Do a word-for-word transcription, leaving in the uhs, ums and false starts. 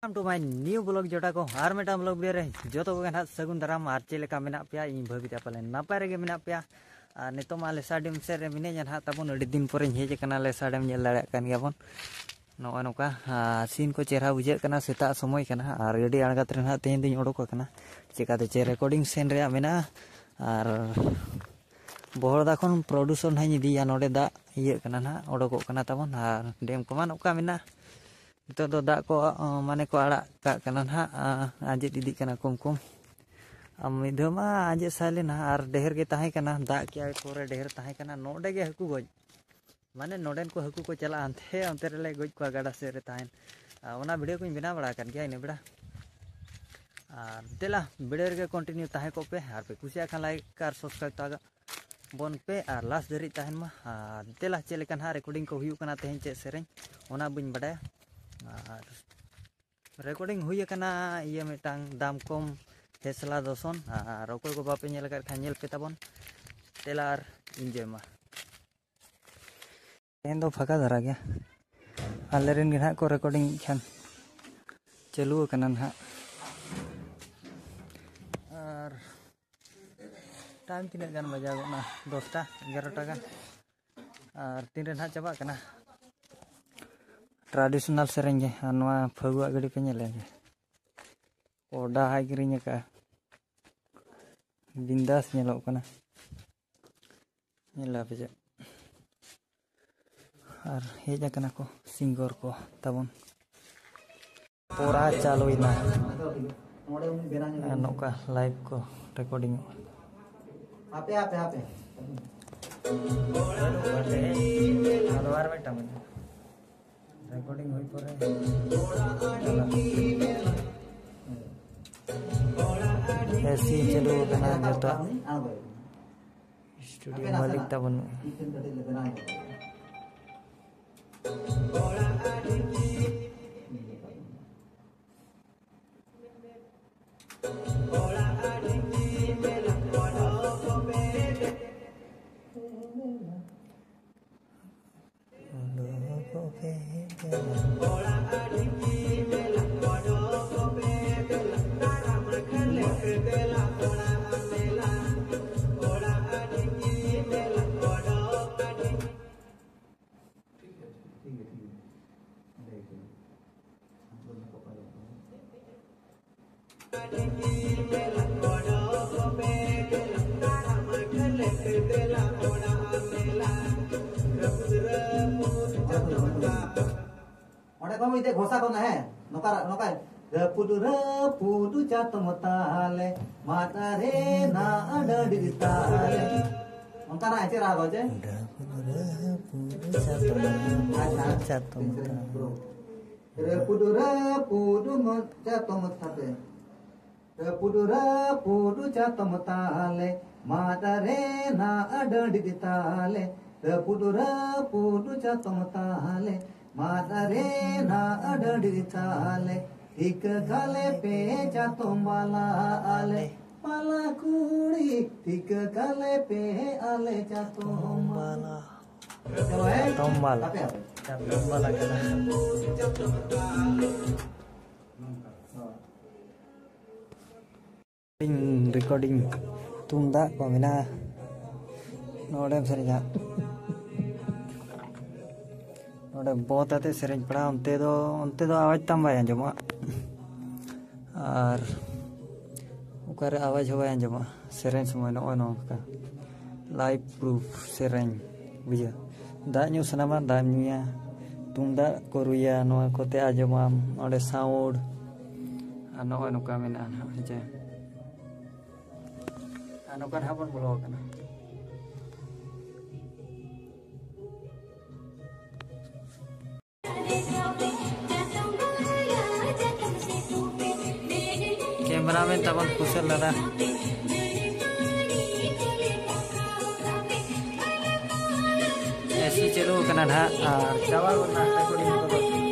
Welcome to my new vlog ᱡᱚᱴᱟ ᱠᱚ, ᱟᱨ ᱢᱤᱫᱴᱟᱝ vlog video ᱨᱮ ᱡᱚᱛᱚ ᱠᱚᱜᱮ ᱱᱟᱦᱟᱜ ᱥᱟᱹᱜᱩᱱ ᱫᱟᱨᱟᱢ᱾ ᱟᱨ ᱪᱮᱫ ᱞᱮᱠᱟ ᱢᱮᱱᱟᱜ ᱯᱮᱭᱟ? ᱤᱧ ᱵᱷᱟᱹᱵᱤᱛᱮ ᱯᱟᱞᱮᱱ ᱱᱟᱯᱟᱭ ᱨᱮᱜᱮ ᱢᱮᱱᱟᱜ ᱯᱮᱭᱟ᱾ ᱟᱨ ᱱᱤᱛᱚᱜ ᱢᱟ ᱞᱮᱥᱟ ᱰᱮᱢ ᱥᱮᱫ ᱨᱮ ᱢᱤᱱᱟᱹᱧᱟ ᱱᱟᱦᱟᱜ ᱛᱟᱵᱚᱱ, ᱟᱹᱰᱤ ᱫᱤᱱ ᱯᱚᱨᱮᱧ ᱦᱮᱡ ᱟᱠᱟᱱᱟ ᱞᱮᱥᱟ ᱰᱮᱢ, ᱧᱮᱞ ᱫᱟᱲᱮᱭᱟᱜ ᱠᱟᱱ ᱜᱮᱭᱟᱵᱚᱱ᱾ ᱱᱚᱜᱼᱚᱭ ᱱᱚᱝᱠᱟ ᱥᱤᱱ ᱠᱚ ᱪᱮᱦᱨᱟ ᱵᱩᱡᱷᱟᱹᱜ ᱠᱟᱱᱟ, ᱥᱮᱛᱟᱜ ᱥᱚᱢᱚᱭ ᱠᱟᱱᱟ ᱟᱨ ᱟᱹᱰᱤ ᱟᱬᱜᱟᱛ ᱨᱮ ᱱᱟᱦᱟᱜ ᱛᱮᱦᱮᱧ ᱫᱚᱧ ᱚᱰᱚᱠ ᱟᱠᱟᱱᱟ᱾ ᱪᱮᱠᱟᱛᱮ ᱪᱮ ᱨᱮᱠᱚᱨᱰᱤᱝ ᱥᱮᱱ ᱨᱮᱭᱟᱜ ᱢᱮᱱᱟᱜᱼᱟ᱾ ᱟᱨ ᱵᱚᱦᱚᱲᱫᱟ ᱠᱷᱚᱱ ᱯᱨᱚᱰᱩᱥᱚᱱ ᱦᱟᱸᱜ ᱤᱧ ᱤᱫᱤᱭᱟ, ᱱᱚᱰᱮ ᱫᱟᱜ ᱤᱭᱟᱹᱜ ᱠᱟᱱᱟ ᱱᱟᱦᱟᱜ, ᱚᱰᱚᱠᱚᱜ ᱠᱟᱱᱟ ᱛᱟᱵᱚᱱ᱾ ᱟᱨ ᱰᱮᱢ ᱠᱚᱢᱟ ᱱᱚᱝᱠᱟ ᱢᱮᱱᱟᱜᱼᱟ, ᱱᱤᱛᱚᱜ ᱫᱚ ᱫᱟᱜ ᱠᱚ ᱢᱟᱱᱮ ᱠᱚ ᱟᱲᱟᱜ ᱠᱟᱜ ᱠᱟᱱᱟ ᱱᱟᱦᱟᱜ, ᱟᱸᱡᱮᱫ ᱤᱫᱤᱜ ᱠᱟᱱᱟ ᱠᱚᱢ ᱠᱚᱢ᱾ ᱟᱨ ᱢᱤᱫ ᱫᱷᱟᱣ ᱢᱟ ᱟᱸᱡᱮᱫ ᱥᱟᱭ ᱞᱮᱱᱟ ᱟᱨ ᱰᱷᱮᱨ ᱜᱮ ᱛᱟᱦᱮᱸ ᱠᱟᱱᱟ, ᱫᱟᱜ ᱠᱮᱜᱼᱟᱭ ᱯᱚᱨᱮ ᱰᱷᱮᱨ ᱛᱟᱦᱮᱸ ᱠᱟᱱᱟ, ᱱᱚᱰᱮ ᱜᱮ ᱦᱟᱹᱠᱩ ᱜᱚᱡ, ᱢᱟᱱᱮ ᱱᱚᱰᱮᱱ ᱠᱚ ᱦᱟᱹᱠᱩ ᱠᱚ ᱪᱟᱞᱟᱜᱼᱟ ᱦᱟᱱᱛᱮ, ᱚᱱᱛᱮ ᱨᱮᱞᱮ ᱜᱚᱡ ᱠᱚᱣᱟ ᱜᱟᱰᱟ ᱥᱮᱫ ᱨᱮ ᱛᱟᱦᱮᱱ᱾ ᱟᱨ ᱚᱱᱟ ᱵᱷᱤᱰᱤᱭᱳ ᱠᱚᱧ ᱵᱮᱱᱟᱣ ᱵᱟᱲᱟ ᱟᱠᱟᱫ ᱜᱮᱭᱟ ᱤᱱᱟᱹ ᱵᱮᱲᱟ᱾ ᱟᱨ ᱫᱮᱞᱟ ᱵᱷᱤᱰᱤᱭᱳ ᱨᱮᱜᱮ ᱠᱚᱱᱴᱤᱱᱤᱭᱩ ᱛᱟᱦᱮᱸ ᱠᱚᱜ ᱯᱮ, ᱟᱨ ᱯᱮ ᱠᱩᱥᱤᱭᱟᱜ ᱠᱷᱟᱱ ᱞᱟᱭᱤᱠ ᱟᱨ ᱥᱟᱵᱥᱠᱨᱟᱭᱤᱵ ᱛᱟᱵᱚᱱ ᱯᱮ ᱟᱨ ᱞᱟᱥᱴ ᱫᱷᱟᱹᱨᱤᱡ ᱛᱟᱦᱮᱱ ᱢᱟ᱾ ᱟᱨ ᱫᱮᱞᱟ ᱪᱮᱫ ᱞᱮᱠᱟ ᱱᱟᱦᱟᱜ ᱨᱮᱠᱚᱨᱰᱤᱝ ᱠᱚ ᱦᱩᱭᱩᱜ ᱠᱟᱱᱟ ᱛᱮᱦᱮᱧ, ᱪᱮᱫ ᱥᱮᱨᱮᱧ, ᱚᱱᱟ ᱵᱟᱹᱧ ᱵᱟᱰᱟᱭᱟ᱾ ᱟᱨ ᱨᱮᱠᱚᱨᱰᱤᱝ ᱦᱩᱭ ᱟᱠᱟᱱᱟ ᱤᱭᱟᱹ ᱢᱤᱫᱴᱟᱝ ᱫᱟᱢ ᱠᱚᱢ ᱦᱮᱥᱞᱟ ᱫᱚᱥᱚᱱ, ᱟᱨ ᱚᱠᱚᱭ ᱠᱚ ᱵᱟᱯᱮ ᱧᱮᱞ ᱟᱠᱟᱫ ᱠᱷᱟᱱ ᱧᱮᱞ ᱯᱮ ᱛᱟᱵᱚᱱ᱾ ᱫᱮᱞᱟ ᱟᱨ ᱤᱱᱡᱚᱭ ᱢᱟ᱾ ᱛᱮᱦᱮᱧ ᱫᱚ ᱯᱷᱟᱸᱠᱟ ᱫᱷᱟᱨᱟ ᱜᱮᱭᱟ᱾ ᱟᱞᱮ ᱨᱮᱱ ᱜᱮ ᱱᱟᱦᱟᱜ ᱠᱚ ᱨᱮᱠᱚᱨᱰᱤᱝ ᱮᱫ ᱠᱷᱟᱱ ᱪᱟᱹᱞᱩ ᱟᱠᱟᱱᱟ ᱱᱟᱦᱟᱜ᱾ ᱟᱨ ᱴᱟᱭᱤᱢ ᱛᱤᱱᱟᱹᱜ ᱜᱟᱱ ᱵᱟᱡᱟᱣ ᱜᱚᱫ ᱮᱱᱟ? ᱫᱚᱥᱴᱟ, ᱮᱜᱟᱨᱚᱴᱟ ᱜᱟᱱ᱾ ᱟᱨ ᱛᱤᱱᱨᱮ ᱱᱟᱦᱟᱜ ᱪᱟᱵᱟᱜ ᱠᱟᱱᱟ? ᱴᱨᱟᱰᱤᱥᱚᱱᱟᱞ ᱥᱮᱨᱮᱧ ᱜᱮ᱾ ᱟᱨ ᱱᱚᱣᱟ ᱯᱷᱟᱹᱜᱩᱣᱟᱜ ᱜᱟᱹᱰᱤ ᱯᱮ ᱧᱮᱞᱮᱫ ᱜᱮ, ᱚᱰᱟ ᱦᱟᱭ ᱠᱤᱨᱤᱧ ᱟᱠᱟᱫᱼᱟ, ᱵᱤᱱᱫᱟᱥ ᱧᱮᱞᱚᱜ ᱠᱟᱱᱟ᱾ ᱧᱮᱞ ᱟᱯᱮ ᱪᱮᱫ, ᱟᱨ ᱦᱮᱡ ᱟᱠᱟᱱᱟ ᱠᱚ ᱥᱤᱝᱜᱚᱨ ᱠᱚ ᱛᱟᱵᱚᱱ᱾ ᱯᱚᱨᱟ ᱪᱟᱹᱞᱩᱭᱮᱱᱟ᱾ ᱟᱨ ᱱᱚᱝᱠᱟ ᱞᱟᱭᱤᱵᱷ ᱠᱚ ᱨᱮᱠᱚᱨᱰᱤᱝᱚᱜᱼᱟ᱾ ᱟᱯᱮ, ᱟᱯᱮ, ᱟᱯᱮ᱾ ᱟᱫᱚ ᱟᱨ ᱢᱤᱫᱴᱟᱝ ᱢᱮᱱᱟᱜᱼᱟ᱾ ᱨᱮᱠᱚᱨᱰᱤᱝ ᱦᱩᱭ ᱯᱚᱨᱮ ᱮᱥᱤ ᱪᱟᱹᱞᱩ ᱟᱠᱟᱱᱟ ᱡᱚᱛᱚ᱾ ᱥᱴᱩᱰᱤᱭᱳ ᱢᱟᱹᱞᱤᱠ ᱛᱟᱵᱚᱱ᱾ ᱚᱸᱰᱮ ᱠᱷᱚᱱ ᱢᱤᱫᱴᱮᱡ ᱜᱷᱚᱥᱟ ᱠᱚ ᱦᱮᱸ, ᱱᱚᱝᱠᱟ ᱱᱚᱝᱠᱟ, ᱨᱟᱹᱯᱩᱫ ᱨᱟᱹᱯᱩᱫ ᱪᱟᱛᱚᱢ ᱛᱟᱞᱮ, ᱢᱟᱫ ᱨᱮᱱᱟᱜ ᱰᱟᱹᱰᱤ ᱛᱟᱞᱮ᱾ ᱚᱱᱠᱟᱱᱟᱜ ᱪᱮᱫ ᱨᱟᱜ ᱪᱮ? ᱨᱟᱹᱯᱩᱫ ᱨᱟᱹᱯᱩᱫ ᱪᱟᱛᱚᱢ, ᱟᱪᱪᱷᱟ, ᱪᱟᱛᱚᱢ ᱛᱟᱞᱮ᱾ ᱨᱟᱹᱯᱩᱫ ᱨᱟᱹᱯᱩᱫ ᱪᱟᱛᱚᱢ ᱛᱟᱯᱮ᱾ ᱨᱟᱹᱯᱩᱫ ᱨᱟᱹᱯᱩᱫ ᱪᱟᱛᱚᱢ ᱛᱟᱞᱮ, ᱢᱟᱫ ᱨᱮᱱᱟᱜ ᱰᱟᱹᱰᱤ ᱛᱟᱞᱮ᱾ ᱨᱟᱹᱯᱩᱫ ᱨᱟᱹᱯᱩᱫ ᱪᱟᱛᱚᱢ ᱛᱟᱞᱮ, ᱢᱟᱫ ᱨᱮᱱᱟᱜ ᱰᱟᱹᱰᱤ ᱛᱟᱞᱮ᱾ ᱴᱷᱤᱠᱟᱹ ᱠᱟᱞᱮ ᱯᱮ ᱪᱟᱛᱚᱢ ᱵᱟᱞᱟ ᱟᱞᱮ, ᱵᱟᱞᱟ ᱠᱩᱲᱤ, ᱴᱷᱤᱠᱟᱹ ᱠᱟᱞᱮ ᱯᱮ ᱟᱞᱮ ᱪᱟᱛᱚᱢ ᱵᱟᱞᱟ᱾ ᱪᱟᱛᱚᱢ ᱵᱟᱞᱟ᱾ ᱪᱟᱛᱚᱢ ᱵᱟᱞᱟ ᱠᱟᱱᱟ᱾ ᱨᱮᱠᱚᱨᱰᱤᱝ ᱛᱩᱢᱫᱟᱜ ᱠᱚ ᱢᱮᱱᱟᱜᱼᱟ᱾ ᱱᱚᱰᱮᱢ ᱥᱮᱨᱮᱧᱟ, ᱱᱚᱰᱮ ᱵᱚᱛ ᱟᱛᱮ ᱥᱮᱨᱮᱧ ᱯᱟᱲᱟᱜᱼᱟ, ᱚᱱᱛᱮ ᱫᱚ, ᱚᱱᱛᱮ ᱫᱚ ᱟᱣᱟᱡᱽ ᱛᱟᱢ ᱵᱟᱭ ᱟᱸᱡᱚᱢᱚᱜᱼᱟ᱾ ᱟᱨ ᱚᱠᱟᱨᱮ ᱟᱣᱟᱡᱽ ᱦᱚᱸ ᱵᱟᱭ ᱟᱸᱡᱚᱢᱚᱜᱼᱟ ᱥᱮᱨᱮᱧ ᱥᱚᱢᱚᱭ, ᱱᱚᱜᱼᱚᱭ ᱱᱚᱝᱠᱟ᱾ ᱞᱟᱭᱤᱵᱷ ᱯᱨᱩᱯᱷ ᱥᱮᱨᱮᱧ, ᱵᱩᱡᱷᱟᱹᱣ᱾ ᱫᱟᱜ ᱧᱩ ᱥᱟᱱᱟᱢᱟ, ᱫᱟᱜ ᱮᱢ ᱧᱩᱭᱟ, ᱛᱩᱢᱫᱟᱜ ᱠᱚ ᱨᱩᱭᱟ, ᱱᱚᱣᱟ ᱠᱚᱛᱮ ᱟᱸᱡᱚᱢᱟᱢ, ᱚᱸᱰᱮ ᱥᱟᱣᱩᱱᱰ, ᱟᱨ ᱱᱚᱜᱼᱚᱭ ᱱᱚᱝᱠᱟ ᱢᱮᱱᱟᱜᱼᱟ ᱱᱟᱦᱟᱜ, ᱦᱮᱸ ᱪᱮ? ᱟᱨ ᱱᱚᱝᱠᱟ ᱱᱟᱦᱟᱜ ᱵᱚᱱ ᱵᱚᱞᱚ ᱟᱠᱟᱱᱟ᱾ ᱠᱮᱢᱮᱨᱟᱢᱮᱱ ᱛᱟᱵᱚᱱ ᱠᱩᱥᱟᱞ ᱫᱟᱫᱟ᱾ ᱮᱥᱤ ᱪᱟᱹᱞᱩ ᱟᱠᱟᱱᱟ ᱱᱟᱦᱟᱜ ᱟᱨ ᱪᱟᱵᱟ ᱜᱚᱫ ᱱᱟ ᱨᱮᱠᱚᱨᱰᱤᱝ ᱠᱚᱫᱚ᱾